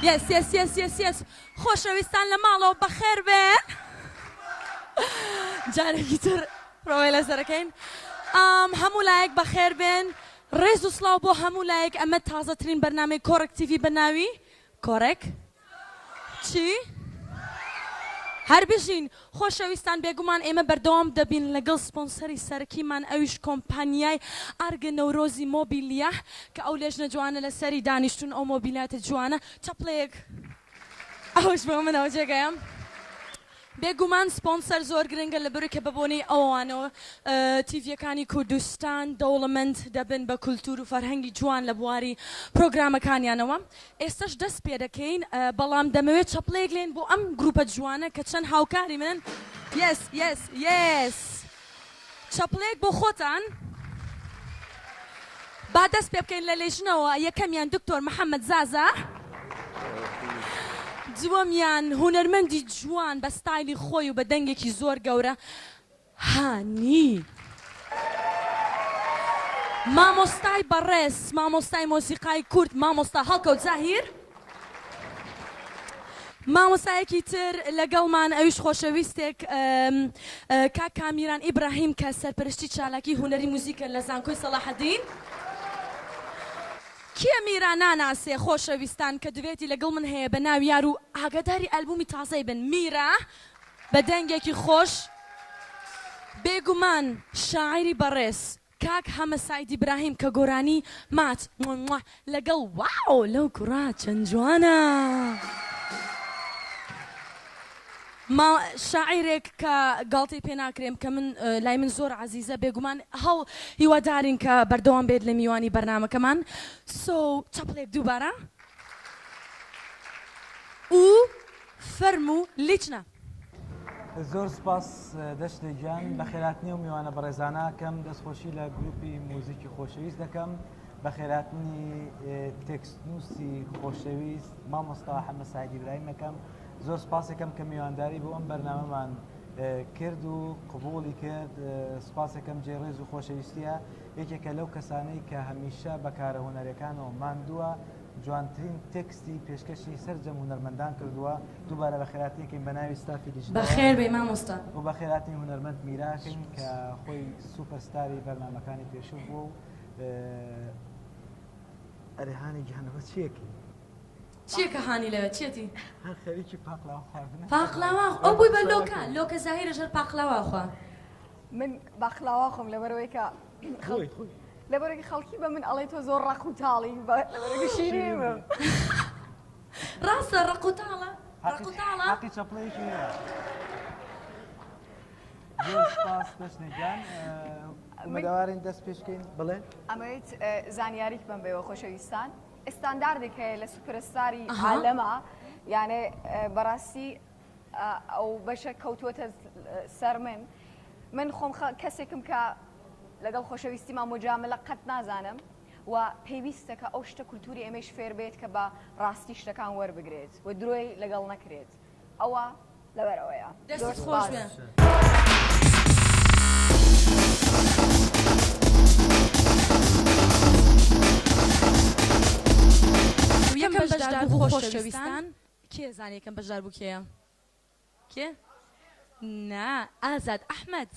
Yes yes yes yes yes خۆشەویستان لە ماڵەوە بەخێر بێن جارێکی تر پرۆڤەی لەسەرەکەین هەموو لایەک بەخێر بێن ڕێز و سڵاو بۆ هەموو لایەک ئەمە تازەترین بەرنامەی کۆڕەک تیڤی بە ناوی کۆڕێک چی؟ هەر بژین خۆشەویستان بێگومان ئێمە بەردەوام دەبین لەگەڵ سپۆنسەری سەرەکیمان ئەویش کۆمپانیای ئارگە نەورۆزی مۆبیلیە کە ئەو لێژنە جوانە لەسەری دانیشتوون ئەو مۆبیلیاتە جوانە چەپڵەیەک ئەوەش بۆ منەوە جێگایە. بێگومان سپۆنسەر زۆر گرنگە لەبەرئەوەی کە بەبۆنەی ئەوانەوە تیڤیەکانی کوردستان دەوڵەمەند دەبن بە کولتور و فەرهەنگی جوان لە بواری پرۆگرامەکانیانەوە. ئێستەش دەست پێدەکەین بەڵام دەمەوێت چەپڵەیەک لێن بۆ ئەم گروپە جوانە کە چەند هاوکاری منن yes yes yes چەپڵەیەک بۆ خۆتان. با دەست پێ بکەین لە لێژنەوە یەکەمیان دکتۆر محەمەد زازا دووەمیان هونەرمەندی جوان بە ستایلی خۆی و بە دەنگێکی زۆر گەورە هانی مامۆستای بەڕێز مامۆستای مۆسیقای کورد مامۆستا هەڵکەوت زاهیر. مامۆستایەکی تر لەگەڵمان ئەویش خۆشەویستێک کاک کامیران ئیبراهیم کە سەرپەرشتی چالاکی هونەری موزیکە لە زانکۆی سەڵاحەدین. کێ میرا ناناسێ خۆشەویستان کە دوێتی لەگەڵ من هەیە بە ناوی یار و ئاگاداری ئەلبومی تازەی بن میرا بە دەنگێکی خۆش بێگومان شاعیری بەڕێز کاک حەمە سەعید ئیبراهیم کە گۆرانی ماچ موا لەگەڵ واو لەو کوڕە چەند جوانە ما شاعیرێک کە گاڵتەی پێ ناکرێم کە من لای من زۆر عەزیزە بێگومان هەڵ هیوادارین کە بەردەوام بێت لە میوانی بەرنامەکەمان so چەپڵێک دووبارە و فەرموو لیچنە. زۆر سوپاس دەشتێ گیان، بەخێرهاتنی ئەو میوانە بەڕێزانە ئەکەم، دەستخۆشی لە گروپی موزیکی خۆشەویست دەکەم، بەخێرهاتنی تێکستنووسی خۆشەویست مامۆستا حەمە سەعید ئیبراهیم ئەکەم، زۆر سوپاسێکەم کە میوانداری بۆ ئەم بەرنامەمان کرد و قبوڵی کرد، سوپاسێکەم جێ ڕێز و خۆشەویستیە، یەکێکە لەو کەسانەی کە هەمیشە بە کارە هونەرەکانەوە ماندووە، جوانترین تێکستی پێشکەشی سەرجەم هونەرمەندان کردووە، دووبارە بەخێرهاتنێکین بە ناوی ستافی لیژنەوە. بەخێر بێی مامۆستا. و بەخێرهاتنی هونەرمەند میراکەین کە خۆی سوپەر ستاری بەرنامەکانی پێشوو بووە و ئەرێ هانی گیان ئەوە چیەکەی؟ چیە کە هانی لەوێ چیەتی؟ هەر خەریکی پاقلاوە خواردنە. پاقلاوە ئەو بووی بە لۆکە لۆکە زاهیرەش هەر پاقلاوە ئەخوا. من باقلاوە خۆم لەبەرئەوەی کە خۆی خۆی. لەبەرئەوەی خەڵکی بە من ئەڵێ تۆ زۆر ڕەق و تاڵی لەبەرئەوەی شیرین بم. ڕاستە ڕەق و تاڵە ڕەق و تاڵە. حەقی چەپڵەیەکی هەیە. زۆر سپاس دەشنێ گیان ئومێدەوارین دەست پێش بکەین بڵێ. ئەمەوێت زانیاریک بەم بەێوە خۆشەویستان ئستانداردێک هەیە لە سوپەرستاری عالەمە یانێ بەڕاستی ئەو بەشە کەوتووەتە سەر من من خۆم کەسێکم کە لەگەڵ خۆشەویستیما مجاملە قەت نازانم و پێویستە کە ئەو شتە کولتوری ئێمەیش فێر بێت کە بە ڕاستی شتەکان وەربگرێت و درۆی لەگەڵ نەکرێت ئەوە لەبەر ئەوەیە. دەستت خۆش بێ. یەکەم بەشداربوو خۆشەویستان کێ زانی یەکەم بەشداربوو کێیە؟ کێ؟ نا ئازاد ئەحمەد.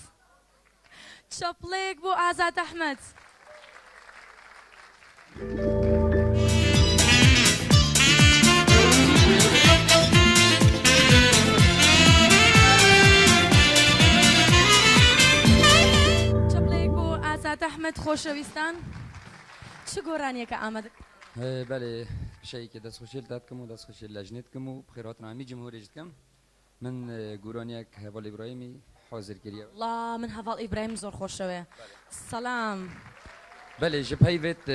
چەپڵەیەک بۆ ئازاد ئەحمەد. چەپڵەیەک بۆ ئازاد ئەحمەد خۆشەویستان. چ گۆرانیەکە ئامادە؟ بەلێ شەیکێ دەست خوشیل تە دکم و دەست خوشیل لەژنێ دکم و بخێرهاتن هەمی جمهورێش دکم من گورانیەک هەڤاڵ ئیبراهیمی حازر کریە. وەڵا من هەڤاڵ ئیبراهیم زۆر خۆشەوێ سەلام. بەلێ ژ پەیڤێت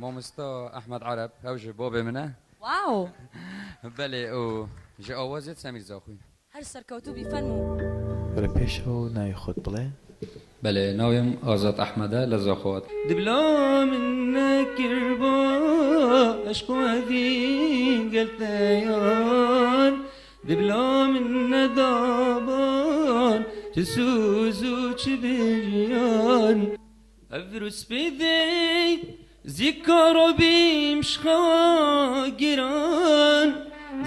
مامۆستا ئەحمەد عەرەب ئەو ژ بابێ منە. واو. بەلێ و ژ ئاوازێت سەمیر زاخوی. هەر سەرکەوتوو بی فەرموو. وەرە پێشەوە و ناوی خۆت بڵێ. بەلێ ناویم ئازاد ئەحمەدە لە زاخۆوە. دبلا من نەکربا عشق و ئەڤین گەل تەیار دبلا من نەدابان چ سوز و چ بریار ئەڤر و سپیدەی زیکارا بیم شخوا گیران.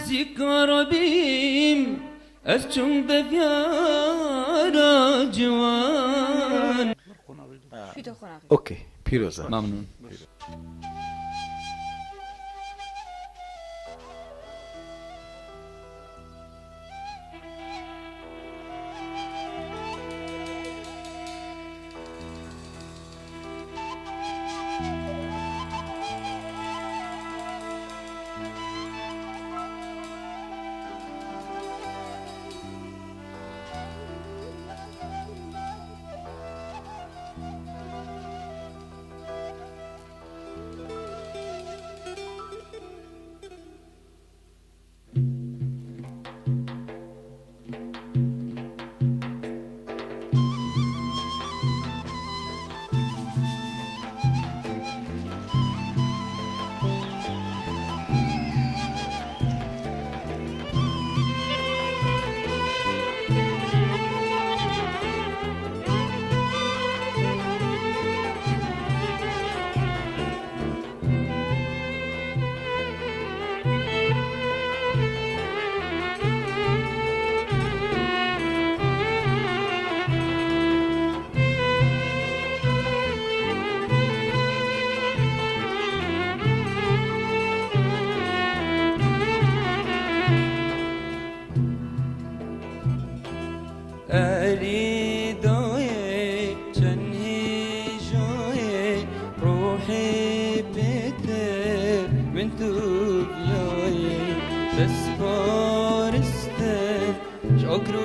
نزیکارا بیم ئەز چوم بەڤیارا جوان. ئۆکەی پیرۆزە. مەمنون. ئەری دایێ چەند هێژایێ ڕۆحی پێتر من تو بیایێ دەست پارستم ژ ئاگر و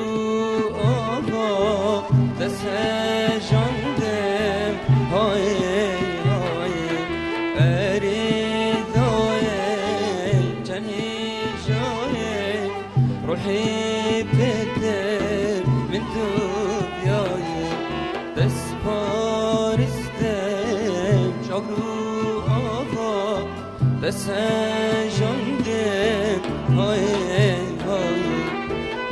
ئاوا دەست هەژاندم هایێ هایێ ئەری دایێ چەند هێژایێ ڕۆحی پێتر من تو بیایێ دەست پارستم ژ ئاگر و ئاوا دەست هەژاندم هایێ هایێ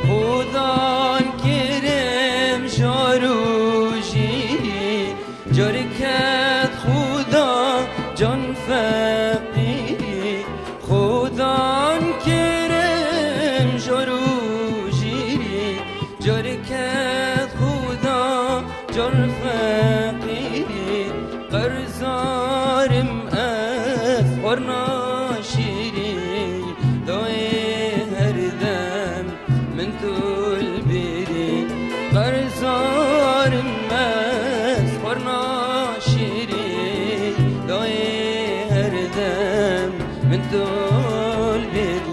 خودان کرم ژار و ژیری جارکت خدا جان فقیری خودان کرم ژار و ژیری جارکت خدا جان فقیری قەرزارم ئەز خواردنا شیری دایێ هەردەم من تول بیری قەرزارم ئەز خواردنا شیری دایێ هەردەم من تول بیری.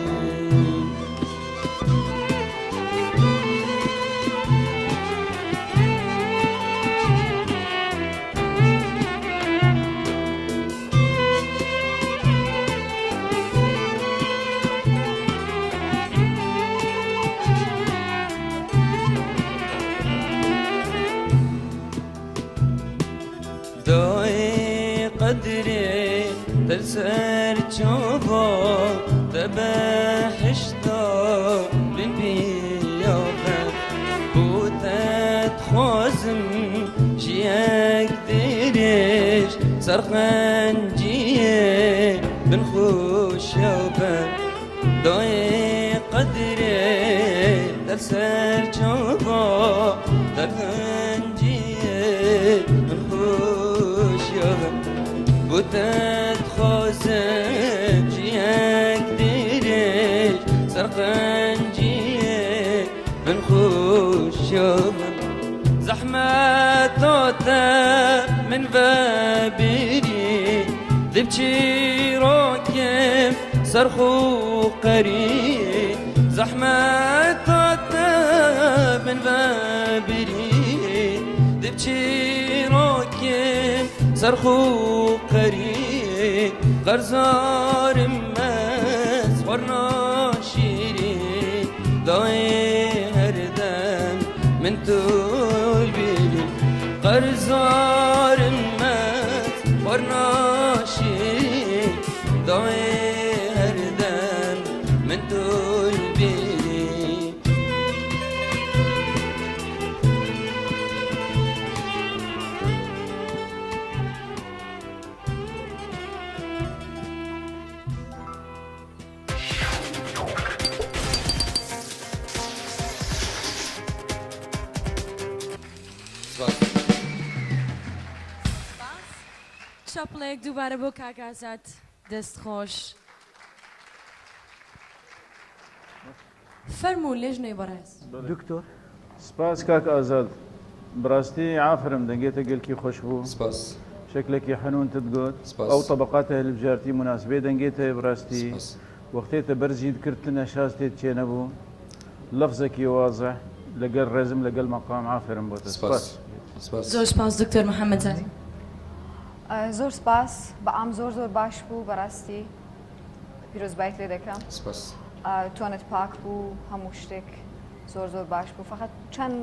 دایێ قەدرێ تەلسەر چاڤا تە بەهەشتا بن بیاڤە بۆ تە دخوازم ژیەک درێژ سەرقەنجیێ بن خۆشیاڤە دایێ قەدرێ تەلسەر چاڤا تە قەنجیێ بن خۆشیاڤە بۆ تە دخوازم ژیەک درێژ سەرقەنجیێ بن خۆشیاڤە زەحمەتاتە من ڤەبیری دبچی ڕۆکم سەرخ و قەری زەحمەتاتە من ڤەبیری دبچی ڕۆکم سەرخ و قەری قەرزارم مەز خواردنا شیری دایێ هەردەم من تول بیری قەرزارم مەز خواردنا شیری دایێ هەردەم من تول بیری. چەپڵەیەک دووبارە بۆ کاک ئازاد دەست خۆش. فەرموو لێژنەی بەڕێز. دکتۆر. سپاس کاک ئازاد بڕاستی عافرم دەنگێتە گەلکی خۆش بوو سپاس. شکلێکی حەنوونتت گۆت سپاس. ئەو تەبەقاتە هەلبژارتی موناسبێ دەنگێتە بڕاستی سپاس. وەختێتە بەرزیت کردتنە شاز تێت چێ نەبوو لەفزەکی وازح لەگەل ڕێزم لەگەل مەقام عافرم بۆتە سپاس. سپاس. سپاس. زۆر سپاس دکتۆر محمد زادی. زۆر سپاس بەعام زۆر زۆر باش بوو بەڕاستی پیرۆزبایت لێ دەکەم. سپاس. تۆنت پاک بوو هەموو شتێک زۆر زۆر باش بوو فقط چەند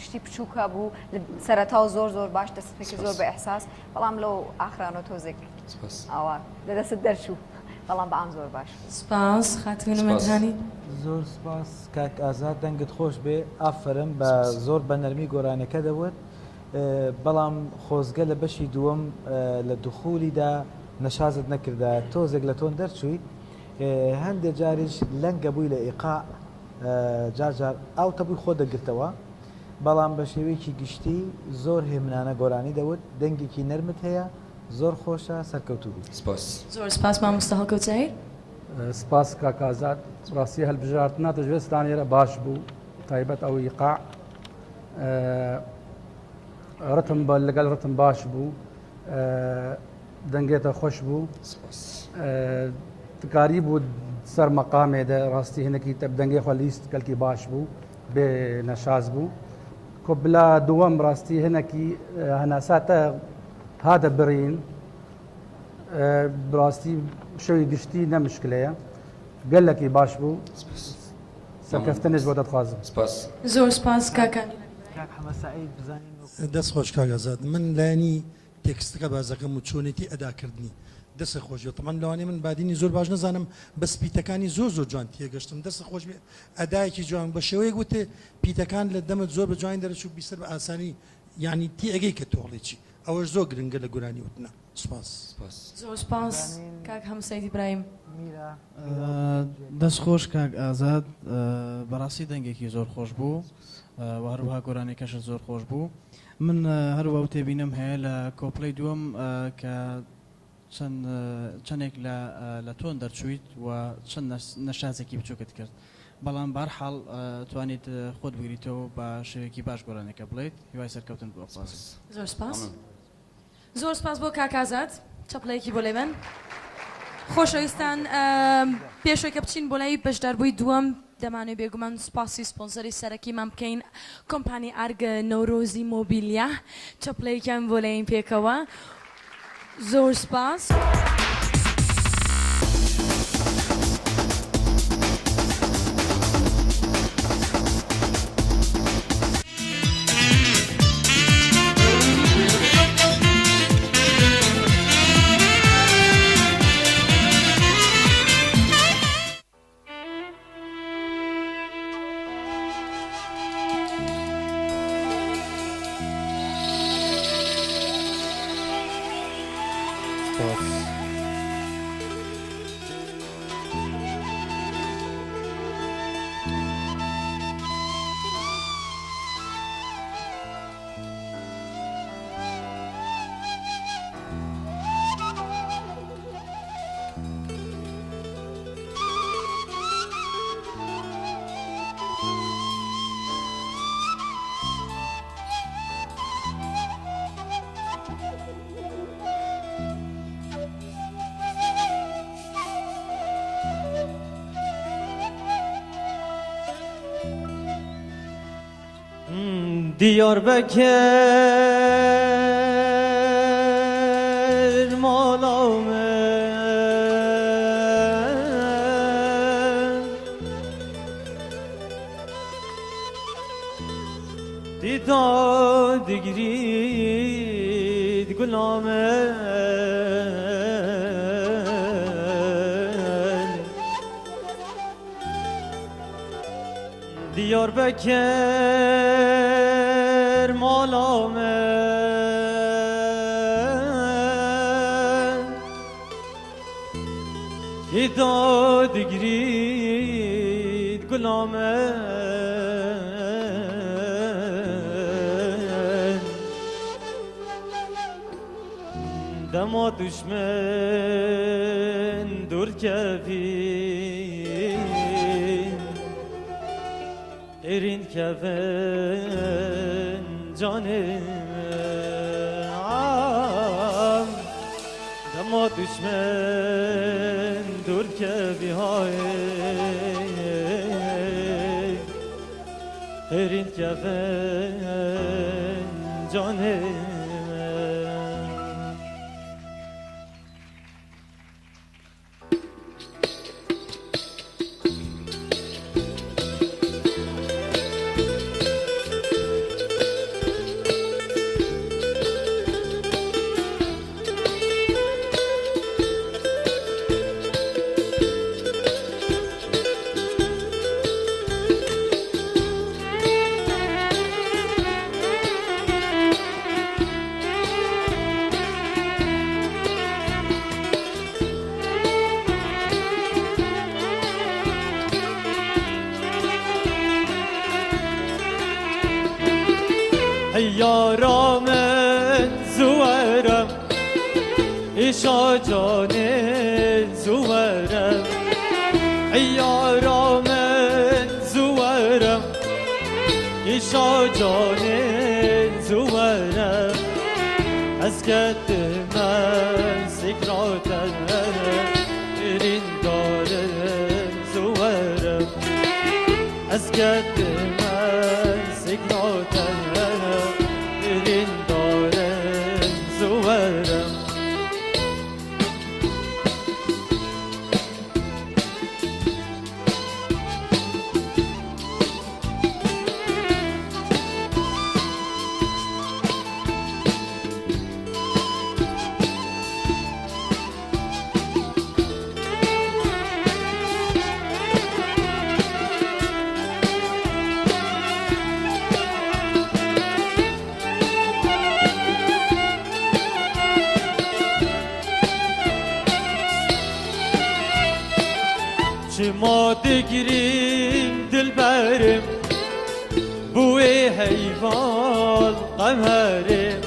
شتی بچووک هەبوو سەرەتا و زۆر زۆر باش دەست پێ زۆر بە ئیحساس بەڵام لەو ئاخرانەوە تۆزێک ئاوا لە دەستت دەرچوو بەڵام بەعام زۆر باش بوو. سپاس خاتوون مەدهانی. زۆر سپاس کاک ئازاد دەنگت خۆش بێ ئافەرم بە زۆر بە نەرمی گۆرانیەکە دەوت بەڵام خۆزگە لە بەشی دووەم لە دخولیدا نەشازت نەکردایە تۆزێک لە تۆن دەرچووی هەندێ جاریش لەنگە بووی لە ئیقاع جار جار ئاو تەبووی خۆ دەگرتەوە بەڵام بە شێوەیەکی گشتی زۆر هێمنانە گۆرانی دەوت دەنگێکی نەرمت هەیە زۆر خۆشە سەرکەوتوو بیت. سپاس. زۆر سپاس مامۆستا هەڵکەوت زاهیر. سپاس کاک ئازاد ڕاستی هەلبژاردنە دەژوێستان ئێرە باش بوو تایبەت ئەو ئیقاع ڕتم بە لەگەڵ ڕتم باش بوو دەنگێتە خۆش بوو تکاری بوو سەر مەقامێ دە ڕاستی هەنێکی تەب دەنگێ خۆ لیست کەلکی باش بوو بێ نەشاز بوو کۆبلا دووەم ڕاستی هەنێکی هەناساتە هاتە بڕین بڕاستی شەوی گشتی نەمشکلەیە گەلەکی باش بوو سەرکەفتنش بۆ دەخوازم. سپاس. زۆر سپاس کاکە. کاک حەمە سەعید بزانین وەکو. دەست خۆش کاک ئازاد من لایەنی تێکستەکە بازەکەم و چۆنێتی ئەداکردنی دەست خۆش بێت تەبعەن لەوانەیە من بادینی زۆر باش نەزانم بەس پیتەکانی زۆر زۆر جوان تێگەشتم دەست خۆش بێ ئەدایەکی جوان بە شێوەیەک وتێ پیتەکان لە دەمت زۆر بە جوانی دەرەچوو بیسەر بە ئاسانی یانی تێئەگەی کە تۆ ئەڵێی چی ئەوەش زۆر گرنگە لە گۆرانی وتنا سوپاس. سپاس. زۆر سپاس کاک هەمسەید ئیبراهیم. دەست خۆش کاک ئازاد بەڕاستی دەنگێکی زۆر خۆش بوو و هەروەها گۆرانیەکەشت زۆر خۆش بوو من هەروە ئەو تێبینەم هەیە لە کۆپلەی دووەم کە چەند چەندێک لە لە تۆن دەرچوویت و چەند نەشازێکی بچووکت کرد بەڵام بەهەرحاڵ توانیت خۆت بگریتەوە بە شێوەیەکی باش گۆرانیەکە بڵێیت هیوای سەرکەوتن بۆ ئەخوازم. زۆر سپاس. زۆر سپاس بۆ کاک ئازاد چەپڵەیەکی بۆ لێبەن. خۆشەویستان پێشەوەی کە بچین بۆ لای بەشداربووی دووەم دەمانەوێت بێگومان سوپاسی سپۆنسەری سەرەکیمان بکەین کۆمپانی ئارگ نەورۆزی مۆبیلیا چەپڵەیەکیان بۆ لێین پێکەوە زۆر سپاس. سپاس. Diyarbakır malamı Dida digrid gulamın Diyarbakır malamı Dida digrid gulamın دما دشمن دور کفی قیرین کفن جانم دما دشمن دور کفی های قیرین کفن جانم يا رامن زورم إشا جاني زورم يا رامن زورم إشا جاني زورم أسكت من سكراتم إرين دارم زورم أسكت من سكراتم إرين دارم زورم چما دگریم دلبرم بوی حیوان قمرم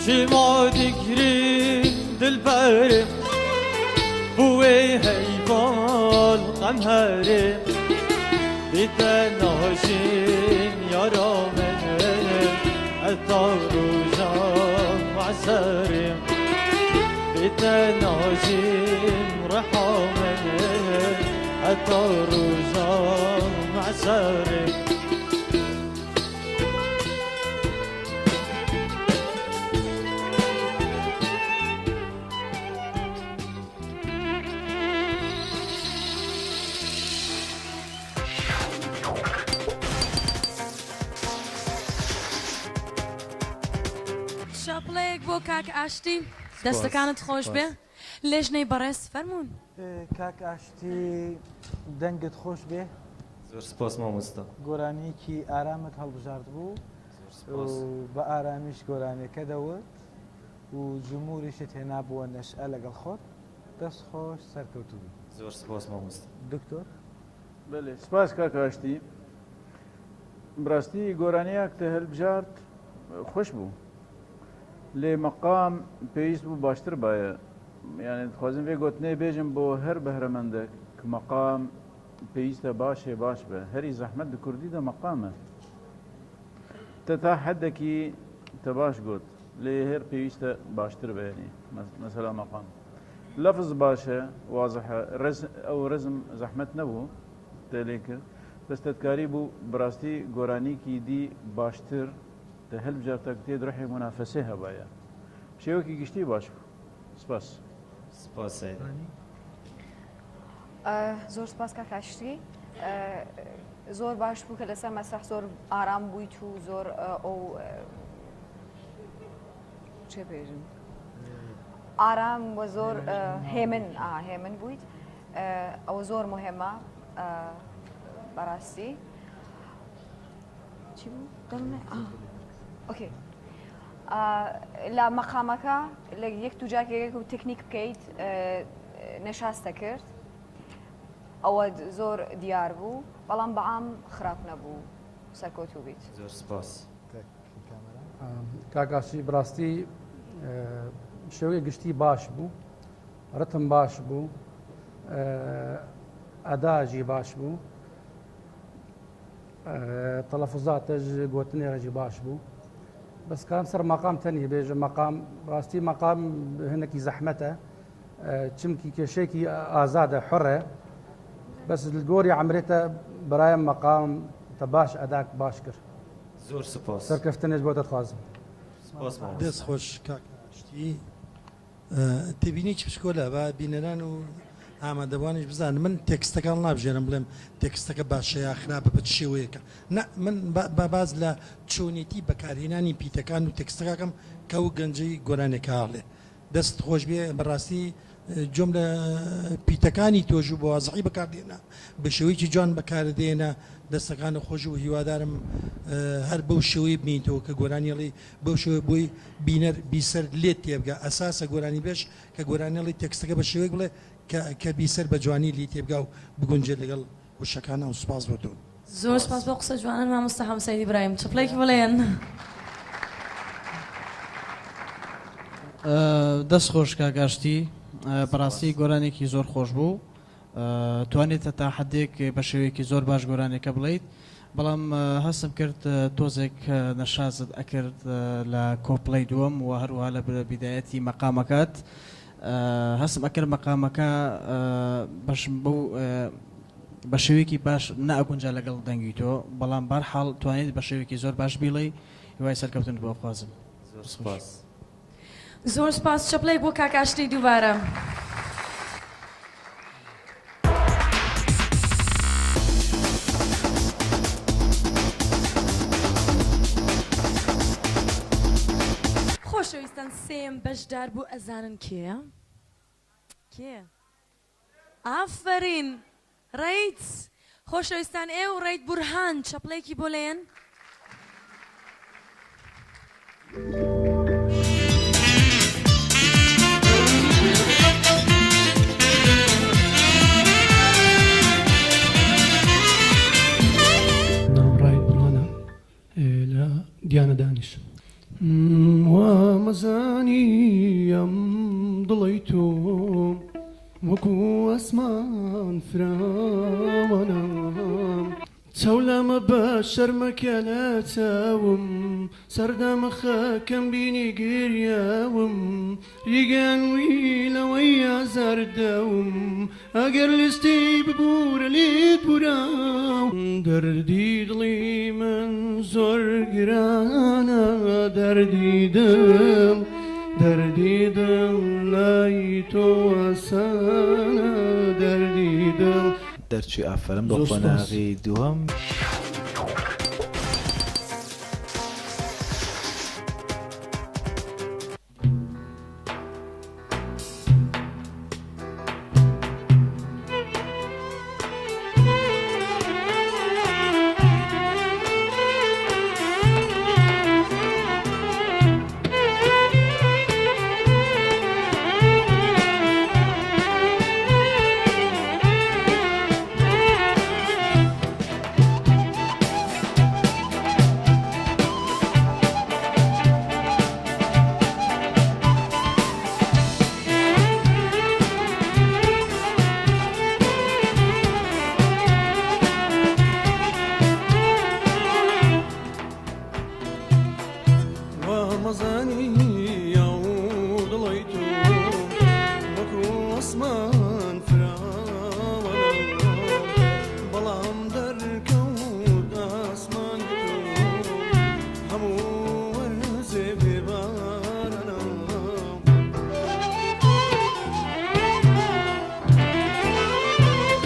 چما دگریم دلبرم بوی حیوان قمرم بیتناشیم یارامه حتی روزم معسرم بیتناشیم رحامه حتی روزم معسرم شاپڵەیەک بۆ کاک ئاشتی دەستەکانت خۆش بێ لێژنەی بەڕێز فەرمونون. کاک ئاشتی دەنگت خۆش بێ. زۆر سپاس مامۆستا. گۆرانیەکی ئارامت هەڵبژارد بوو سپاس. و بە ئارامیش گۆرانیەکە دەوت و جمهوریشت هێنا بووە نەشئە لەگەڵ خۆت. دەست خۆش سەرکەوتوو بی. زۆر سپاس مامۆستا. دکتۆر؟ بەێ سپاس کاک ئاشتی. بەڕاستی گۆرانیەک تە هەلبژارد خۆش بوو. لێ مەقام پێویست بوو باشتر باە. یعنی دخوازم vê gotinê bêjim بۆ هەر بەهرەمەندێک کە مەقام پێویستە باشێ باش بە. هەری زەحمەت di کوردی دە مەقامە. تە تا حدێکی تە باش گوت لێ هەر پێویستە باشتر بە یعنی مەسەلا مەقام. لەفز باشە وازحە ئەو ڕزم زەحمەت نەبوو تە لێ کرد. بەس تەتکاری بوو بەڕاستی گۆرانیکی دی باشتر تە هەلبژارتە تێ ڕحی منافەسێ هەبایە. شێوەکی گشتی باش بوو. سپاس. سپاس سەید. زۆر سپاس کاک ئاشتی. زۆر باش بوو کە لەسەر مەسرح زۆر ئارام بوویت و زۆر ئەو چێ بێژم ئارام و زۆر هێمن هێمن بوویت. ئەوە زۆر مهمە بەڕاستی. چی بوو؟ دەمێ؟ ئۆکەی. لە مەقامەکە لە یەک دوو جارێک و تەکنیک بکەیت نەشاستە کرد. ئەوە زۆر دیار بوو، بەڵام بەعام خراپ نەبوو. سەرکەوتوو بیت. زۆر سپاس. کاک ئاشتی بەڕاستی شێوەی گشتی باش بوو، ڕتم باش بوو، ئەداژی باش بوو، تەلەفوزاتەش گۆتنێ ڕێژی باش بوو. بەس کام سەر مەقام تەنی بێژە مەقام ڕاستی مەقام هەنێکی زەحمەتە چمکی کێشێکی ئازادە حڕێ بەس گۆری عمرێتە برایم مەقام تە باش ئەداک باش کرد. زۆر سپاس. سەرکەفتنێش بۆ دەخوازم. سپاس مامۆستا. دەست خۆش کاک ئاشتی. تێبینیی بچکۆلە با بینەران و ئامادەبوانیش بزانن من تێکستەکە هەڵنابژێرم بڵێم تێکستەکە باشە یا خراپە بە چ شێوەیەکە نا من با باس لە چۆنێتی بەکارهێنانی پیتەکان و تێکستەکەکەم کە ئەو گەنجەی گۆرانیەکە ئەڵێ دەست خۆش بێ بەڕاستی جۆم لە پیتەکانی تۆش و بە وازحی بەکار دێنا بە شێوەیەکی جوان بەکارت دێنا دەستەکانت خۆش و هیوادارم هەر بەو شێوەیە بمێنیتەوە کە گۆرانی ئەڵێی بەو شێوەیە بۆی بینەر بیسەر لێت تێبگا ئەساسە گۆرانیبێژ کە گۆرانی ئەڵێ تێکستەکە بە شێوەیەک بڵێ کە کە بیسەر بە جوانی لێی تێبگا و بگونجێت لەگەڵ وشەکانا و سوپاس بۆ تۆ. زۆر سپاس بۆ قسە جوانان مامۆستا حەمە سەید ئیبراهیم چپڵێکی بڵێن. دەست خۆش کاک ئاشتی بەڕاستی گۆرانێکی زۆر خۆش بوو توانیتە تا حدێک بە شێوەیەکی زۆر باش گۆرانێکە بڵیت بەڵام هەستم کرد تۆزێک نەشازت ئەکرد لە کۆپلەی دووەم و هەروەها لە بیدایەتی مەقامەکەت هەستم ئەکرد مەقامەکە بەش بەو بە شێوەیەکی باش نەئەگونجا لەگەڵ دەنگی تۆ بەڵام بەرحاڵ توانیت بە شێوەیەکی زۆر باش بیڵێی هیوای سەرکەوتنت بۆ ئەخوازم. زۆر سوپاس. زۆر سوپاس چەپڵەیەک بۆ کاک ئاشتی دووبارە. خۆشەویستان سێیەم بەشدار بوو ئەزانن کێیە؟ کێیە؟ ئافەرین ڕەیت خۆشەویستان ئێو ڕەیت بورهان چەپڵەیەکی بۆ لێن. ناوم ڕایت بورهانە لە دیانە دانیشم. وامەزانی ئەم دڵەی تۆ وەکو ئاسمان فراوانە. چاو لامە بە شەرمەکە لە چاوم سەردامەخە کەم بینی گریاوم ریگان وی لەوەی ئازارت داوم ئەگەر لیستی ببورە لێت بوراوم دەردی دڵی من زۆر گرانە دەردی دڵ دەردی دڵ لای تۆ ئاسانە دەردی دڵ. دەرچووی ئافەرم بۆ زۆر سوپاس. قۆناغی دووەم. وامەزانی ئەو دڵەی تۆ وەکو ئاسمان فراوانە بەڵام دەرکەوت ئاسمانی تۆ هەموو وەرزێ بێ بارانە.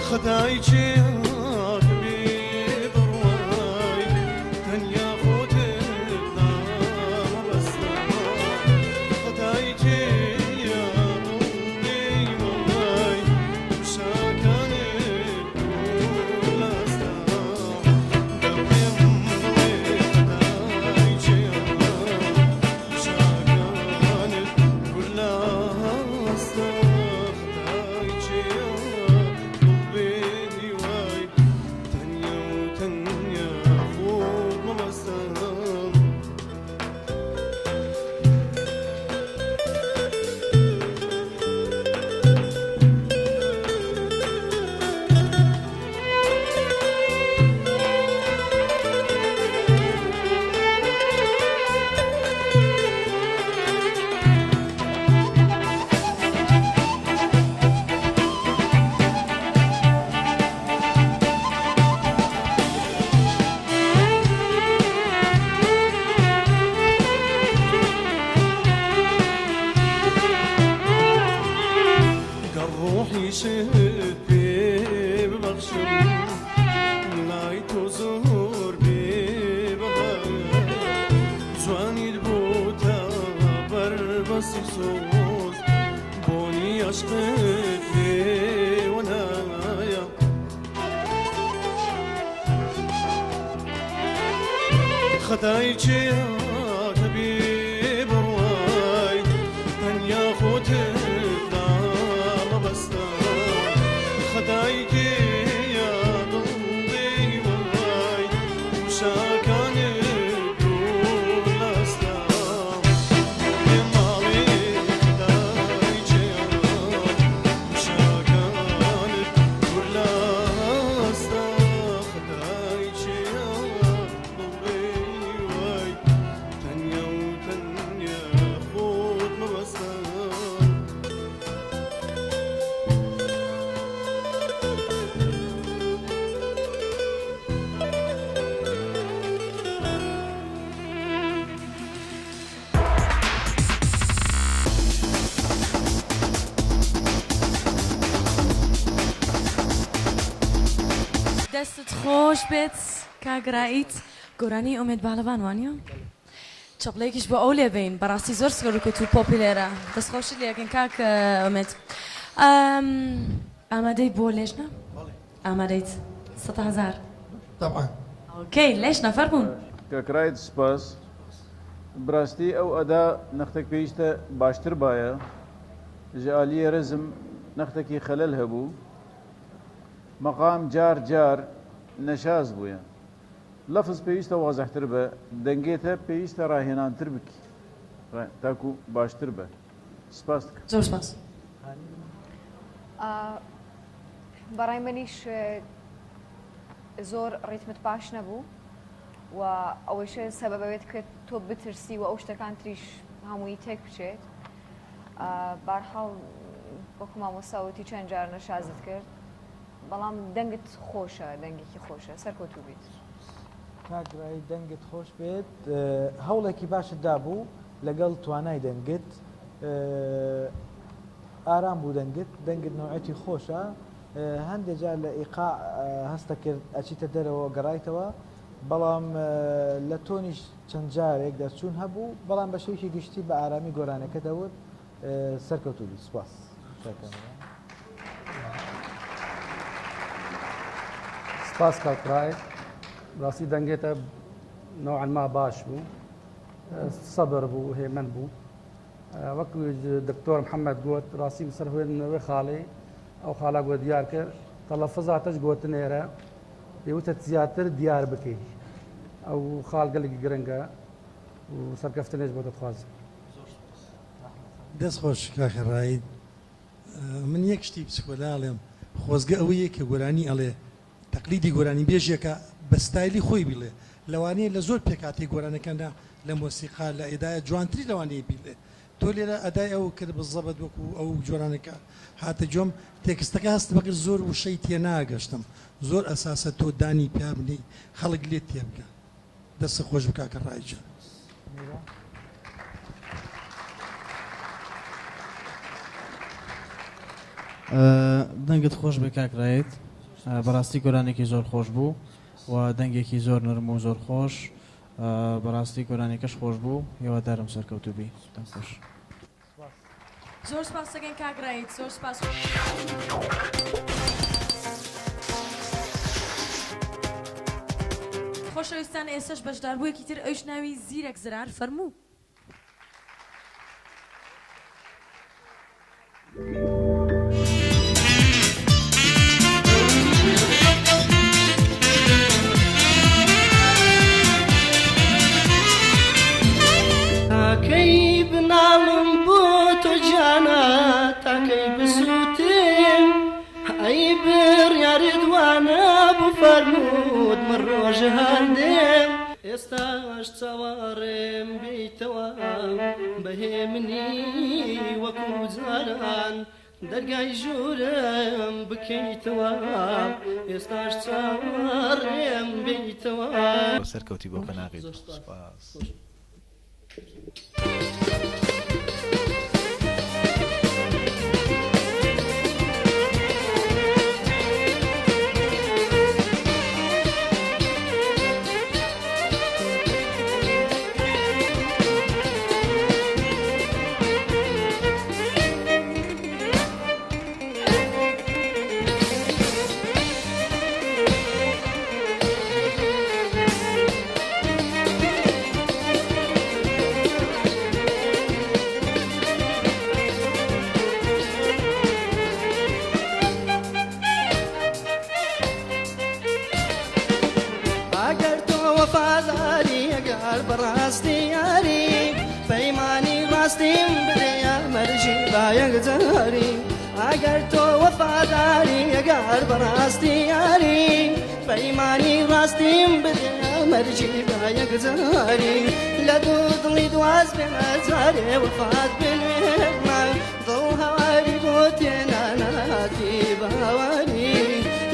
خەتای چێ کە بێ بڕوای تەنیا خۆتت نامەبەستە خەتای چێ بێ وای شاکانت دوور لەستە دە پێم بڵێ خەتای چێ شاکانت دوور لەستە خەتای چێ دڵ بێ هیوای. دڵیشت پێ ببەخشم لای تۆ زۆر بێ بەهایە جوانیت بۆتە بەربەستی سۆز بۆنی عەشقت لێوە نایە. خەتای کێیە کە بێ بڕوای تەنیا خۆتت لا مەبەستە خەتای کێیە دڵ بێ هیوای وشەکانت دوور لە هەستە پێم ماڵێ خەتای کێیە وشەکانت دوور لە هەستە خەتای کێیە دڵ بێ هیوای تەنیا و تەنیا خۆت مەبەستە. دەستت خۆش بێت کاک رائید گۆرانی ئومێد بالەبان وانیە؟ چەپڵەیەکیش بۆ ئەو لێ بەین بەڕاستی زۆر سەرکەوتوو و پۆپیلێرە دەستخۆشی لێ ئەکەین کاک ئومێد ئامادەی بۆ لێژنە؟ ئامادەیت 100,000؟ طبعا. okay لێژنە فەرموون. کاک رائید سپاس براستی ئەو ئەدا نەختەک پێویستە باشتر بایە ژە ئالیێ رزم نەختەکی خەلەل هەبوو مەقام جار جار نەشاز بوویە لەفز پێویستە وازحتر بە دەنگێتە پێویستە ڕاهێنانتر بکی تاکو باشتر بە سپاست دکەم. زۆر سپاس. بەڕای منیش زۆر ڕیتمت باش نەبوو و ئەوەیشە سەبەبەوێت کە تۆ بترسی و ئەو شتەکان تریش هەمووی تێک بچێت بارحاڵ وەکو مامۆستا وتی چەند جار نەشازت کرد بەڵام دەنگت خۆشە دەنگێکی خۆشە سەرکەوتوو بیت. کاک رای دەنگت خۆش بێت هەوڵێکی باشت دابوو لەگەڵ توانای دەنگت ئارام بوو دەنگت دەنگت نەوعێتی خۆشە هەندێ جار لە ئیقاع هەستە کرد ئەچیتە دەرەوە گەڕایتەوە بەڵام لە تۆنیش چەند جارێک دەرچوون هەبوو بەڵام بە شێوەیەکی گشتی بە ئارامی گۆرانەکە دەوت سەرکەوتوو بیت سوپاس کاک کامەران. سپاس کاک ڕائد ڕاستی دەنگێتە نوعا ما باش بوو سەبر بوو هێمن بوو وەک دکتۆر محەممەد گوت ڕاستی سەر هوێنەوەی خاڵی ئەو خاڵا گوت دیار کرد تەلەفزاتەش گوتنێرە پێوتە زیاتر دیار بکەی ئەو خاڵ گەلێکی گرنگە و سەرکەفتنێش بۆ دەخوازم. دەست خۆش کاکە ڕائید من یەک شتی بچکۆلە ئەڵێم خۆزگە ئەوەیە کە گۆرانی ئەڵێ تەقلیدی گۆرانی بێژێکە بە ستایلی خۆی بیڵێ لەوانەیە لە زۆر پێکهاتەی گۆرانەکاندا لە مۆسیقا لە ئەدایە جوانتری لەوانەیە بیڵێ تۆ لێرە ئەدای ئەو کرد بزەبت وەکو ئەو جۆرانەکە هاتە گوێم تێکستەکە هەست بەکرد زۆر وشەی تێناگەشتم زۆر ئەساسە تۆ دانی پیابنێی خەڵک لێت تێبگا دەستت خۆش بێ کاکە ڕای گیان. دەنگت خۆش بێ کاک ڕایت بەڕاستی گۆرانێکی زۆر خۆش بوو و دەنگێکی زۆر نەرم و زۆر خۆش بەڕاستی گۆرانیەکەش خۆش بوو هیوادارم سەرکەوتوو بی دەنگ خۆش. زۆر سپاس دەکەین کاک ڕایت زۆر سپاس. خۆشەویستان ئێستاش بەشداربوویەکی تر ئەویش ناوی زیرەک زرار فەرموو. تاکەی بناڵم بۆ تۆ گیانە تاکەی بسووتێم ئەی بڕیارت وانەبوو فەرمووت من ڕۆژ هەردێم ئێستاش چاوەڕێم بێیتەوە بە هێمنی وەکو جاران دەرگای ژوورم بکەیتەوە ئێستاش چاوەڕێم بێیتەوە. سەرکەوتی بۆ قەناغی سوپاس. یەکجاری ئەگەر تۆ وەفاداری ئەگەر بەڕاستی یاری پەیمانی ڕاستیم بدە مەرجی بە یەکجاری لە دوو دڵی دواز بێ جارێ وەفات بنوێنمە دڵ هەواری بۆ تێناناتی باوەری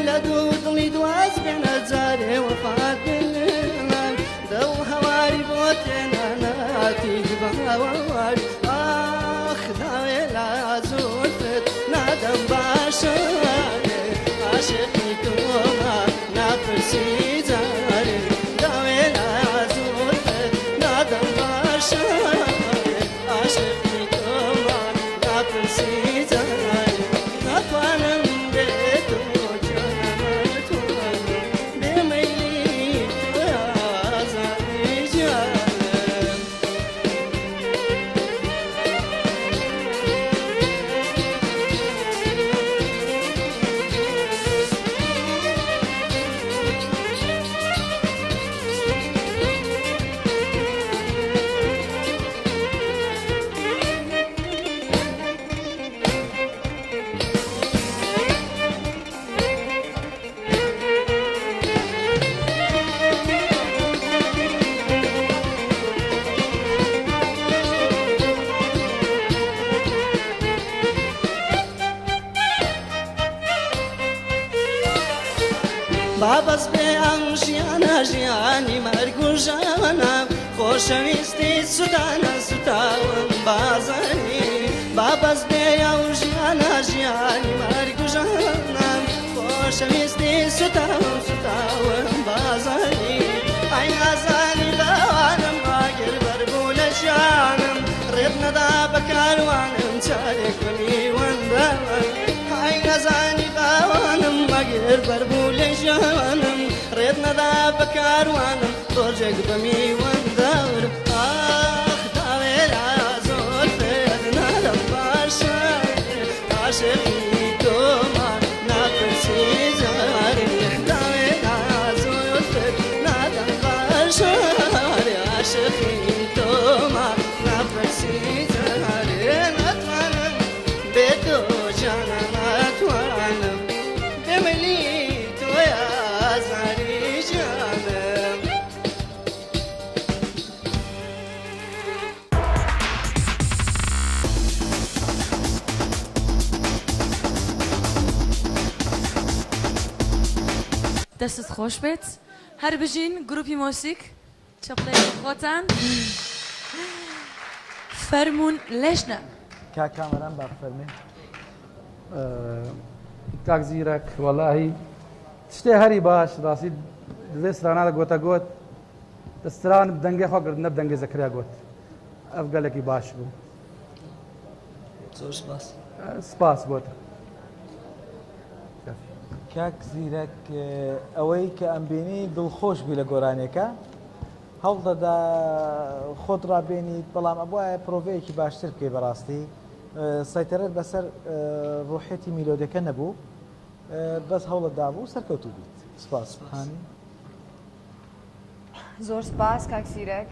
لە دوو دڵی دواز بێنە جارێ وەفات بنوێنمە دڵ هەواری بۆ تێناناتی باوەری ئاخ داوێ لا زولفت نادەم باشە عاشقی تۆمە ناپرسی جارێ داوێ لا زولفت نادەم باشە عاشقی تۆمە ناپرسی جارێ ناتوانم بێ تۆ جانە ناتوانم بێ مەیلی تۆ ئازادی جانم. با بەس بێ ئەم ژیانە ژیانی مەرگ و ژانە خۆشەویستی سوتانە سوتاوم بازانی با بەس بێ ئەو ژیانە ژیانی مەرگ و ژانە خۆشەویستی سوتاوم سوتاوم بازانی ئەی نازانی باوانم ئاگر بەربوو لە ژیانم ڕێت نەدا بە کاروانم چارێک بە میوەندەوە ئەی نەزانی باوانم ئەگەر بەربوو لە ژیانم ڕێت نەدا بە کاروانم ڕۆژێک بە میوەندەور ئاخ داوێرا زۆر فێر نادەم باشە عاشقی تۆمە ناپرسی جارێ داوێرا زۆر فێر نادەم باشە عاشقی تۆمە ناپرسی جارێ ناتوانم بێ تۆ جانە ناتوانم بێ مەیلی تۆ ئازاری جانم. دەستت خۆش بێت هەر بژین گروپی مۆسیک چەپڵەیەک بۆ خۆتان فەرموون لێژنە. کاک کامەران با بفەرمێ. کاک زیرەک وەڵاهی شتێ هەری باش ڕاستی دەێ سرانە لە گۆتە گۆت دەستران دەنگێ خۆ کرد نەب دەنگێ زەکریا گۆت ئەف گەلێکی باش بوو. زۆر سپاس. سپاس بۆت. کاک زیرەک ئەوەی کە ئەمبینی دڵخۆش بووی لە گۆرانیەکە هەوڵدەدا خۆت ڕابێنیت بەڵام ئەبوایە پرۆڤەیەکی باشتر بکەی بەڕاستی سەیتەرەت بەسەر ڕوحیەتی میلۆدەکە نەبوو بەس هەوڵت دابوو سەرکەوتوو بیت سپاس هانی. زۆر سپاس کاک زیرەک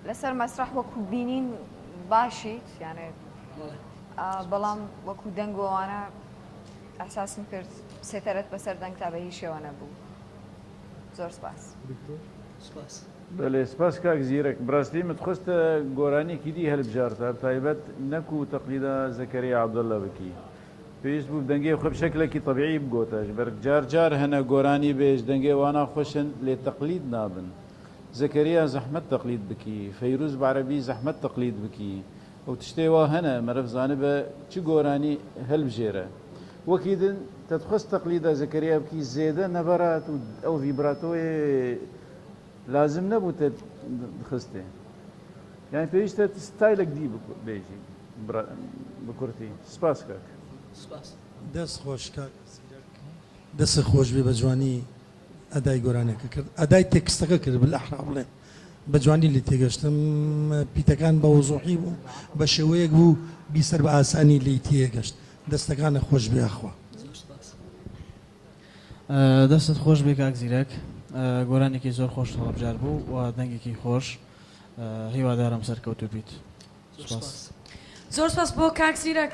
لەسەر مەسرح وەکو بینین باشیت یانێ بەڵام وەکو دەنگ و ئەوانە ئەحساسم کرد سێتەرەت بەسەر دەنگ تا بە هیچ شێوە نەبوو زۆر سپاس. سپاس. بەلێ سپاس کاک زیرەک بەراستی مت خوست گۆرانیەکی دی هەلبژارتا تایبەت نەکو تەقلیدا زەکەریا عەبداللە بکی پێویست بوو دەنگێ خۆ بشەکلەکی تەبیعی بگۆتە ژبەر جار جار هەنە گۆرانی بێژ دەنگێ وانا خوشن لێ تەقلید نابن زەکەریا زەحمەت تەقلید بکی فەیروز بەعرەبی زەحمەت تەقلید بکی ئەو تشتێ وا هەنە مەرڤ زانبە چ گۆرانی هەلبژێرە وەکی دن تەتخوست تەقلیدا زەکەریا بکی زێدە نەبەرات و ئەو ڤیبراتۆێ لازم نەبوو تە خستێ یانی پێویستە ستایلێک دی بێژی بە کورتی سپاس کاک. سپاس. دەست خۆش کاک زیرەک. دەستت خۆش بێ بە جوانی ئەدای گۆرانیەکە کرد ئەدای تێکستەکە کرد بالاحرا بڵێم بە جوانی لێ تێگەشتم پیتەکان بە وزوحی بوو بە شێوەیەک بوو بیسەر بە ئاسانی لێی تێگەشت دەستەکانە خۆش بێ یاخوا. زۆر سپاس. دەستت خۆش بێ کاک زیرەک گۆرانێکی زۆر خۆشت هەڵبژارد بوو و دەنگێکی خۆش هیوادارم سەرکەوتوو بیت. زۆر سپاس. زۆر سپاس بۆ کاک زیرەک.